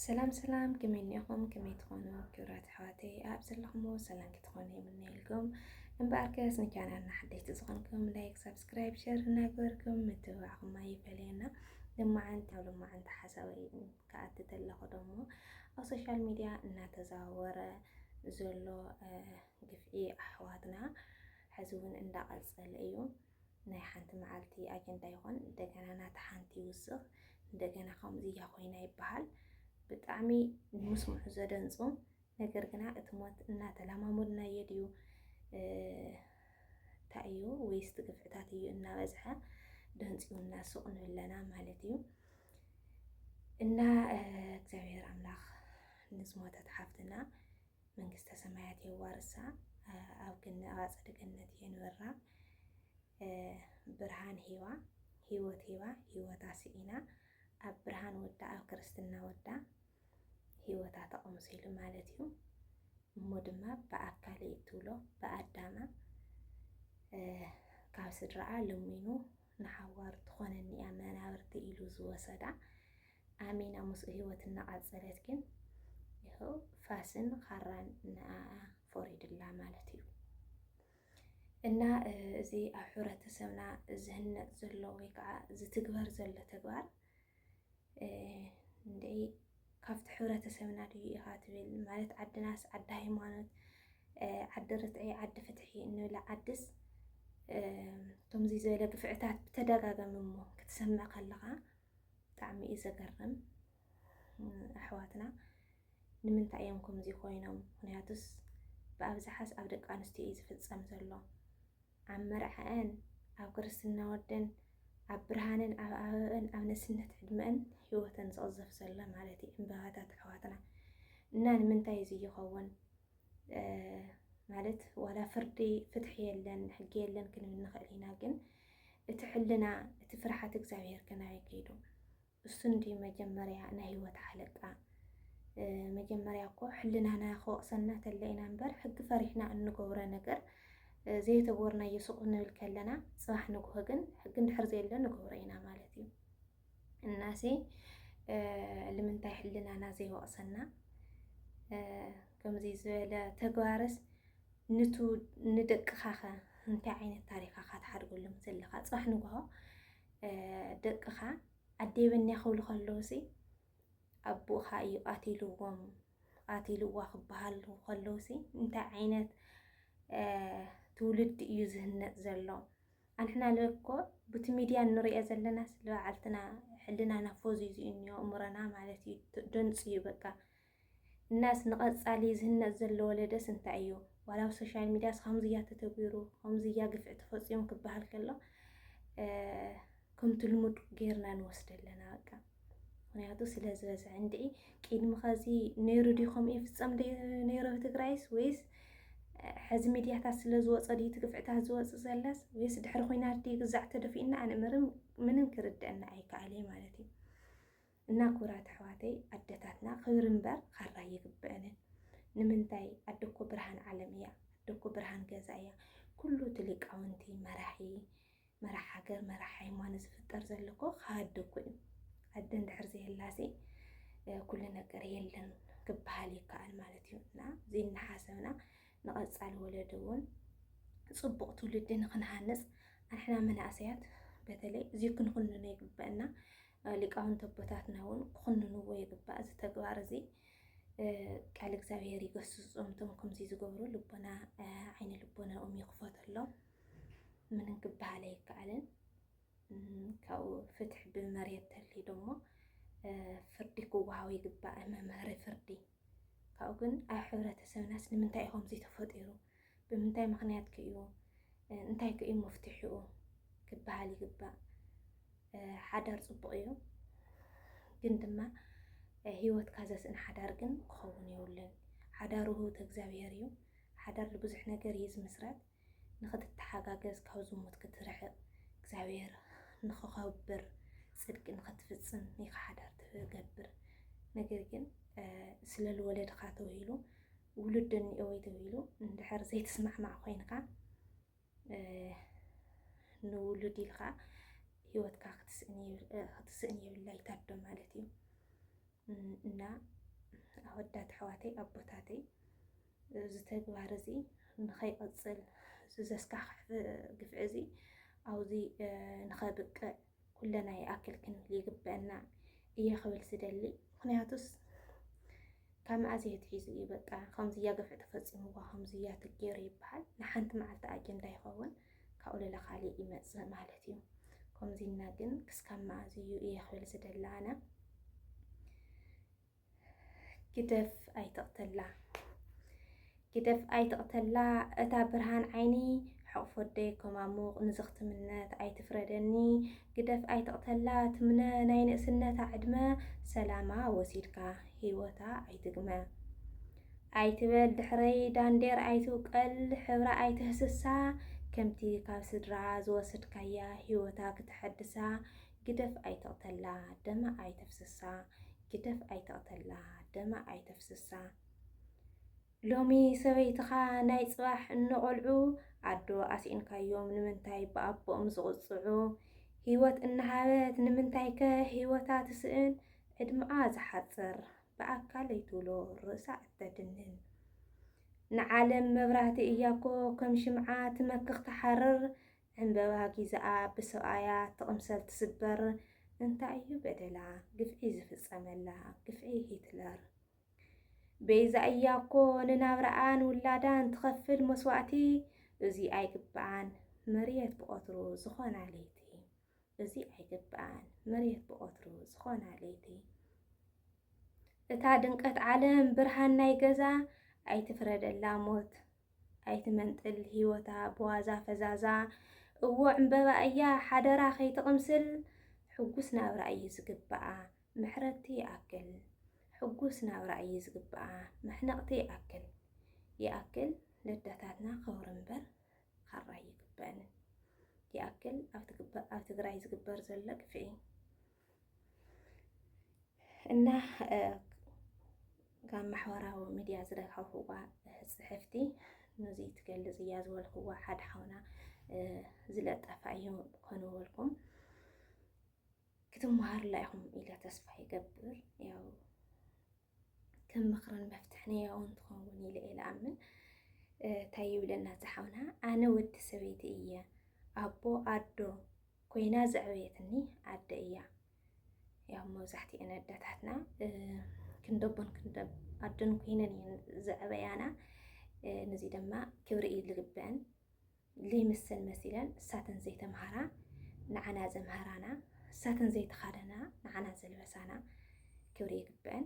ሰላም ሰላም፣ ከመይ እኒኹም? ከመይ ትኾኑ ክብራት ኣሕዋተይ? ኣብ ዘለኹምዎ ሰላም ክትኾኑ ይምነየልኩም። እምበኣርከስ ንቻናልና ሓደሽቲ ዝኾንኩም ላይክ፣ ሳብስክራይብ፣ ሸር እናገበርኩም ምትብባዕኹም ኣይፈለየና። ልማዓንቲ ኣብ ልማዓንቲ ሓሳበይ ክኣቲ ተለኹ ደሞ ኣብ ሶሻል ሚድያ እናተዘዋወረ ዘሎ ግፍዒ ኣሕዋትና ሕዚ እውን እንዳቐጸለ እዩ። ናይ ሓንቲ መዓልቲ ኣጀንዳ ይኾን፣ እንደገና ናታ ሓንቲ ይውስኽ፣ እንደገና ከምዚ እያ ኮይና ይበሃል። ብጣዕሚ ንምስምዑ ዘደንጹ፣ ነገር ግና እቲ ሞት እናተለማመድናዮ ድዩ እንታይ እዩ ወይስ እቲ ግፍዕታት እዩ እናበዝሐ ደንጽዩና ሱቕ ንብለና ማለት እዩ። እና እግዚኣብሔር ኣምላኽ ንዝሞተት ሓፍትና መንግስተ ሰማያት የዋርሳ፣ ኣብ ገነ ኣብ ኣጸደ ገነት የንበራ። ብርሃን ሂባ፣ ህይወት ሂባ፣ ህይወታ ስኢና ኣብ ብርሃን ወዳ፣ ኣብ ክርስትና ወዳ ህይወታ ተቐምሲሉ ማለት እዩ። እሞ ድማ ብኣካል እትብሎ ብኣዳማ ካብ ስድራኣ ለሚኑ ንሓዋር ትኾነኒ እያ መናብርቲ ኢሉ ዝወሰዳ ኣሚና ምስኡ ህይወት እናቐጸለት ግን ይኸው ፋስን ኻራን ንኣኣ ፈሪድላ ማለት እዩ። እና እዚ ኣብ ሕብረተሰብና ዝህነጽ ዘሎ ወይ ከዓ ዝትግበር ዘሎ ተግባር እንድዒ ካብቲ ሕብረተሰብና ድዩ ኢኻ ትብል ማለት ዓድናስ ዓዲ ሃይማኖት ዓዲ ርትዒ ዓዲ ፍትሒ እንብላ ዓድስ ከምዚ ዝበለ ግፍዕታት ብተደጋጋሚ እሞ ክትሰምዕ ከለኻ ብጣዕሚ እዩ ዘገርም። ኣሕዋትና ንምንታይ እዮም ከምዚ ኮይኖም? ምክንያቱስ ብኣብዝሓስ ኣብ ደቂ ኣንስትዮ እዩ ዝፍጸም ዘሎ። ኣብ መርዓአን ኣብ ክርስትና ወደን ኣብ ብርሃነን ኣብ ኣበበን ኣብ ነስነት ዕድመአን ህይወተን ዝቕዘፍ ዘሎ ማለት እዩ። ዕምባባታት ኣሕዋትና እና ንምንታይ እዚ ይኸውን? ማለት ዋላ ፍርዲ ፍትሒ የለን ሕጊ የለን ክንብል ንኽእል ኢና፣ ግን እቲ ሕልና እቲ ፍርሓት እግዚኣብሔር ከናበይ ከይዱ? እሱ እንዲ መጀመርያ ናይ ህይወት ሓለቃ። መጀመርያ እኮ ሕልናና ክወቕሰና ተለኢና እምበር ሕጊ ፈሪሕና እንገብሮ ነገር ዘይተግበርናዮ ስቕ ንብል ከለና ፅባሕ ንግሆ ግን ሕጊ እንድሕር ዘየለ ንገብሮ ኢና ማለት እዩ። እናሲ ልምንታይ ሕልናና ዘይወቕሰና? ከምዚ ዝበለ ተግባርስ ንቱ ንደቅኻኸ እንታይ ዓይነት ታሪኻኻ ትሓድገሎም ዘለኻ? ፅባሕ ንግሆ ደቅኻ ኣዴበንያ ክብሉ ከለውሲ ኣቦኻ እዩ ኣትልዎም ኣትልዋ ክበሃሉ ከለውሲ እንታይ ዓይነት ትውልዲ እዩ ዝህነፅ ዘሎ? ኣንሕና ልእኮ ብቲ ሚድያ እንሪኦ ዘለና ስለ በዓልትና ሕልናና ፎዚዙ እዩ እኒኦ እምሮና ማለት እዩ ደንፁ እዩ በቃ። እናስ ንቐፃሊ ዝህነፅ ዘሎ ወለደስ እንታይ እዩ? ዋላ ኣብ ሶሻል ሚድያስ ከምዚ እያ ተተግቢሩ ከምዚ እያ ግፍዒ ተፈፂሙ ክበሃል ከሎ ከምቲ ልሙድ ጌርና ንወስደ ኣለና በቃ። ምክንያቱ ስለ ዝበዝሐ እንድዒ ቅድሚ ኸዚ ነይሩ ድዩ ከምኡ ይፍፀም ነይሩ ኣብ ትግራይስ ወይስ ሕዚ ሚድያታት ስለ ዝወፀ ድዩ እቲ ግፍዕታት ዝወፅእ ዘለስ ወይስ ድሕሪ ኹናት ድዩ ግዛዕ ተደፊእና? ኣነ ምርም ምንም ክርድአና ኣይከኣለ ማለት እዩ። እና ክቡራት ኣሕዋተይ ኣደታትና ክብሪ እምበር ካራ ይግበአንን። ንምንታይ ኣደኮ ብርሃን ዓለም እያ ኣደኮ ብርሃን ገዛ እያ። ኩሉ እቲ ሊቃውንቲ መራሒ መራሕ ሃገር መራሕ ሃይማኖት ዝፍጠር ዘሎ እኮ ካብ ኣደ እኮ እዩ። ኣደ እንድሕር ዘየላሲ ኩሉ ነገር የለን ክበሃል ይከኣል ማለት እዩ። እና እዚ እናሓሰብና ንቐፃሊ ወለዶ እውን ፅቡቕ ትውልዲ ንክንሃንፅ ኣንሕና መናእሰያት በተለይ እዚ ክንኹንኖ ይግበአና። ሊቃውንቲ ኣቦታትና እውን ክኹንንዎ ይግባእ። እዚ ተግባር እዚ ቃል እግዚኣብሔር ይገስጾም። እቶም ከምዚ ዝገብሩ ልቦና ዓይኒ ልቦናኦም ይኽፈተሎም። ምንም ክበሃል ኣይከኣልን። ካብኡ ፍትሒ ብመሬት ተልዩ ደሞ ፍርዲ ክወሃቦ ይግባእ፣ መምሃሪ ፍርዲ። ካብኡ ግን ኣብ ሕብረተሰብናስ ንምንታይ እዩ ከምዚ ተፈጢሩ? ብምንታይ ምኽንያት ከ እዩ? እንታይ ከ እዩ መፍትሒኡ ክበሃል ይግባእ። ሓዳር ፅቡቕ እዩ፣ ግን ድማ ህይወትካ ዘስእን ሓዳር ግን ክኸውን የብሉን። ሓዳር ውህብቶ እግዚኣብሔር እዩ። ሓዳር ንብዙሕ ነገር እዩ ዝምስረት። ንኽትተሓጋገዝ፣ ካብ ዝሙት ክትርሕቕ፣ እግዚኣብሔር ንኽኸብር፣ ፅድቂ ንኽትፍፅም ኢኻ ሓዳር ትገብር። ነገር ግን ስለ ልወለድኻ ተባሂሉ ውሉድ እኒኦ ወይ ተባሂሉ እንድሕር ዘይትስማዕማዕ ኮይንካ ንውሉድ ኢልካ ህይወትካ ክትስእን የብላ ይታዶ ማለት እዩ። እና ኣወዳት ኣሕዋተይ ኣቦታተይ፣ እዚ ተግባር እዚ ንኸይቐጽል፣ እዚ ዘስካሕክሕ ግፍዒ እዚ ኣብዚ ንኸብቅዕ ኩለና ይኣክል ክንብል ይግበአና እየ ክብል ዝደሊ። ምክንያቱስ ካብ መኣዝ እየ ትሒዙ እዩ በቃ ከምዚ እያ ግፍዒ ተፈፂምዋ፣ ከምዚ እያ ትገይሩ ይበሃል። ንሓንቲ መዓልቲ ኣጀንዳ ይኸውን፣ ካብኡ ሌላ ካሊእ ይመፅእ ማለት እዩ። ከምዚ እና ግን ክስካብ መኣዝ እዩ እየ ክብል ዝደሊ ኣነ። ግደፍ ኣይትቕተላ፣ ግደፍ ኣይትቕተላ እታ ብርሃን ዓይኒ፣ ሕቕፎደይ ኮማሙቕ ንዝኽትምነት ኣይትፍረደኒ። ግደፍ ኣይትቕተላ ትምነ ናይ ንእስነታ ዕድመ፣ ሰላማ ወሲድካ ህይወታ ኣይትግመ። ኣይትበል ድሕረይ ዳንዴር ኣይትውቀል ሕብራ ኣይትህስሳ፣ ከምቲ ካብ ስድራ ዝወሰድካያ ህይወታ ክተሐድሳ። ግደፍ ኣይትቕተላ ደማ ኣይተፍስሳ፣ ግደፍ ኣይትቕተላ ደማ ኣይተፍስሳ። ሎሚ ሰበይትኻ ናይ ጽባሕ እንቖልዑ ኣዶ ኣስኢንካዮም ንምንታይ ብኣቦኦም ዝቕጽዑ? ህይወት እናሃበት ንምንታይከ ህይወታ ትስእን? ዕድመኣ ዝሓጽር ብኣካል ኣይትብሎ ርእሳ እተድንን። ንዓለም መብራህቲ እያኮ ከም ሽምዓ ትመክኽ ትሓርር፣ ዕምበባ ጊዛኣ ብሰብኣያ ትቕምሰል ትስበር። እንታይ እዩ በደላ ግፍዒ ዝፍጸመላ ግፍዒ ሂትለር? ቤዛ እያኮ ንናብራኣን ውላዳን ትኸፍል መስዋእቲ፣ እዚ ኣይግብኣን መርየት ብቐትሩ ዝኾና ለይቲ። እዚ ኣይግብኣን መርየት ብቐትሩ ዝኾና ለይቲ። እታ ድምቀት ዓለም ብርሃን ናይ ገዛ ኣይትፍረደላ ሞት ኣይትመንጥል ህይወታ ብዋዛ ፈዛዛ። እዎ ዕምበባ እያ ሓደራ ከይትቕምስል ሕጉስ ናብራ እዩ ዝግብኣ ምሕረቲ ይኣክል ሕጉስ ናብራ እዩ ዝግብኣ መሕነቕቲ ይኣክል ይኣክል ለዳታትና ከውሪ እምበር ካራ ይግበአንን ይኣክል ኣብ ትግበ- ኣብ ትግራይ ዝግበር ዘሎ ግፍዒ እና ካብ ማሕበራዊ ሚድያ ዝረኸብኩዋ ፅሕፍቲ ነዚ ትገልፅ እያ ዝበልኩዋ ሓደ ሓውና ዝለጠፋ እዩ ኮነ በልኩም ክትመሃሩላ ኢኹም ኢለ ተስፋ ይገብር። ያው ከም ምኽርን መፍትሕን ያው እንትኸውን ኢለ እየ ዝኣምን። እንታይ ይብለና ዝሓውና ኣነ ወዲ ሰበይቲ እየ ኣቦ ኣዶ ኮይና ዘዕበየትኒ ኣደ እያ። ያው መብዛሕትኤን ኣደታትና ክንደቦን ክንደብ ኣደን ኮይነን እየን ዘዕበያና። ነዚ ድማ ክብሪ እዩ ዝግበአን። ዘይምሰል መሲለን እሳተን ዘይተምሃራ ንዓና ዘምሃራና፣ እሳተን ዘይተኻደና ንዓና ዘልበሳና ክብሪ ይግበአን።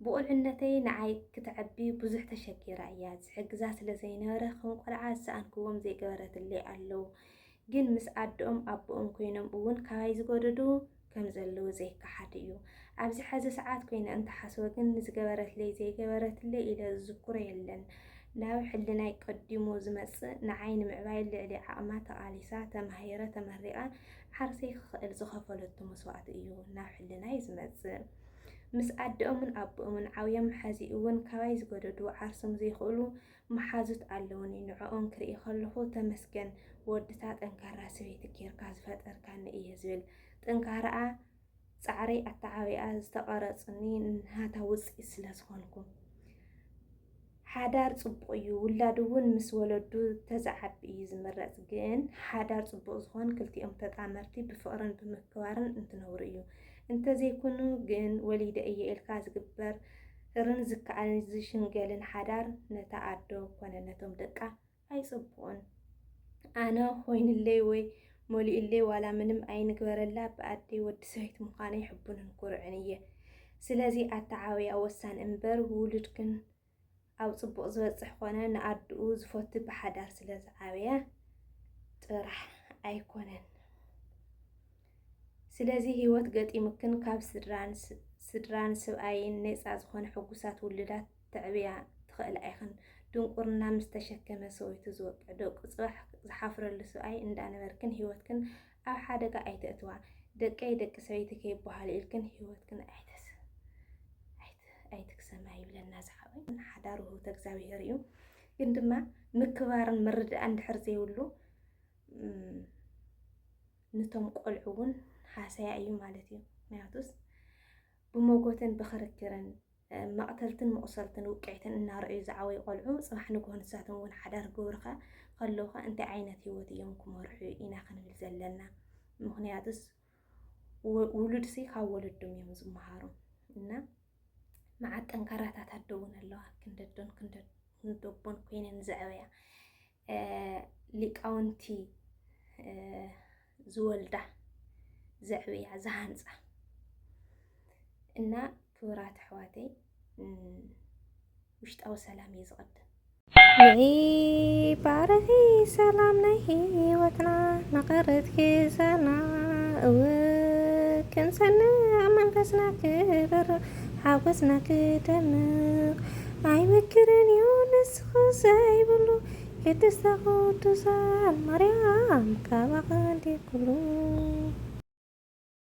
ብቑልዕነተይ ንዓይ ክትዕቢ ብዙሕ ተሸጊራ እያ። ዝሕግዛ ስለ ዘይነበረ ከም ቆልዓ ዝሰኣንክዎም ዘይገበረትለይ ኣለዉ። ግን ምስ ኣደኦም ኣቦኦም ኮይኖም እውን ካባይ ዝጎደዱ ከም ዘለዉ ዘይከሓድ እዩ። ኣብዚ ሐዚ ሰዓት ኮይነ እንተሓስቦ ግን ንዝገበረትለይ ዘይገበረትለይ ኢለ ዝዝክሮ የለን። ናብ ሕልናይ ቀዲሙ ዝመፅእ ንዓይ ንምዕባይ ልዕሊ ዓቕማ ተቓሊሳ፣ ተማሂረ፣ ተመሪቐ ዓርሰይ ክኽእል ዝኸፈለቶ መስዋእቲ እዩ ናብ ሕልናይ ዝመፅእ። ምስ ኣደኦምን ኣቦኦምን ዓብዮም ሐዚ እውን ካባይ ዝገደዱ ዓርሶም ዘይኽእሉ መሓዙት ኣለውኒ። ንዕኦም ክርኢ ከለኹ ተመስገን ወድታ ጠንካራ ሰበይቲ ጌርካ ዝፈጠርካኒ እየ ዝብል። ጥንካረኣ ፃዕረይ ኣተዓባብያኣ ዝተቐረፁኒ ናታ ውፅኢት ስለ ዝኾንኩ። ሓዳር ፅቡቕ እዩ፣ ውላድ እውን ምስ ወለዱ ተዝዓቢ እዩ ዝምረፅ። ግን ሓዳር ፅቡቕ ዝኾን ክልቲኦም ተጣመርቲ ብፍቕርን ብምክባርን እንትነብሩ እዩ። እንተዘይኩኑ ግን ወሊደ እየ ኢልካ ዝግበር ርን ዝከኣልን ዝሽንገልን ሓዳር ነታ ኣዶ ኮነ ነቶም ደቃ ኣይፅቡቕን። ኣነ ኮይንለይ ወይ ሞሊኡለይ ዋላ ምንም ኣይንግበረላ ብኣደይ ወዲ ሰበይቲ ምዃነይ ሕቡንን ኩሩዕን እየ። ስለዚ ኣተዓባብያ ወሳኒ እምበር ውሉድክን ኣብ ፅቡቕ ዝበፅሕ ኮነ ንኣድኡ ዝፈቱ ብሓዳር ስለ ዝዓበየ ጥራሕ ኣይኮነን። ስለዚ ህይወት ገጢሙክን ካብ ስድራን ስ- ስድራን ስብኣይን ነፃ ዝኾነ ሕጉሳት ውሉዳት ተዕብያ ትኽእላ ኢኽን። ድንቁርና ምስ ተሸከመ ሰበይቱ ዝወቅዕ ደቁ ፅባሕ ዝሓፍረሉ ስብኣይ እንዳነበርክን ህይወትክን ኣብ ሓደጋ ኣይተእትዋ። ደቀይ ደቂ ሰበይቲ ከይበሃሉ ኢልክን ህይወትክን ኣይተስ ኣይት- ኣይትክሰማ ይብለና ዝሓወይ። ሓዳር ውህብተ እግዚኣብሔር እዩ። ግን ድማ ምክባርን ምርድኣን ድሕር ዘይብሉ እም፣ ንቶም ቆልዑ እውን ሃሰያ እዩ ማለት እዩ። ምክንያቱስ ብሞጎትን ብኽርክርን፣ እ፣ መቕተልትን መቑሰልትን ውቅዕትን እናረኣዩ ዝዓበዩ ቆልዑ፣ ጽባሕ ንግሆ ንሳቶም እውን ሓዳር ክገብሩኻ ከለውኻ እንታይ ዓይነት ህይወት እዮም ክመርሑ ኢና ክንብል ዘለና? ምኽንያቱስ፣ ው-፣ ውሉድሲ ካብ ወለዶም እዮም ዝመሃሩ። እና መዓት ጠንካራታት ኣዶ እውን ኣለዋ፣ ክንደዶን ክንደ-፣ ክንደቦን ኮይነን ዘዕበያ፣ እ፣ ሊቃውንቲ፣ እ፣ ዝወልዳ፣ ዘዕብያ፣ ዝሃንጻ። እና ክቡራት ኣሕዋተይ፣ እም፣ ውሽጣዊ ሰላም እዩ ዝቐድም። ንዒ ባርኺ ሰላም ናይ ህይወትና፣ መቐረት ክዛና፣ እወ ክንሰንዕ መንፈስና ክበርቕ፣ ሓጎስና ክደምቕ። ኣይምክርን እዩ ንስኺ ዘይብሉ፣ ቅድስተ ቅዱሳን ማርያም ካባኺ እንዲ ኩሉ።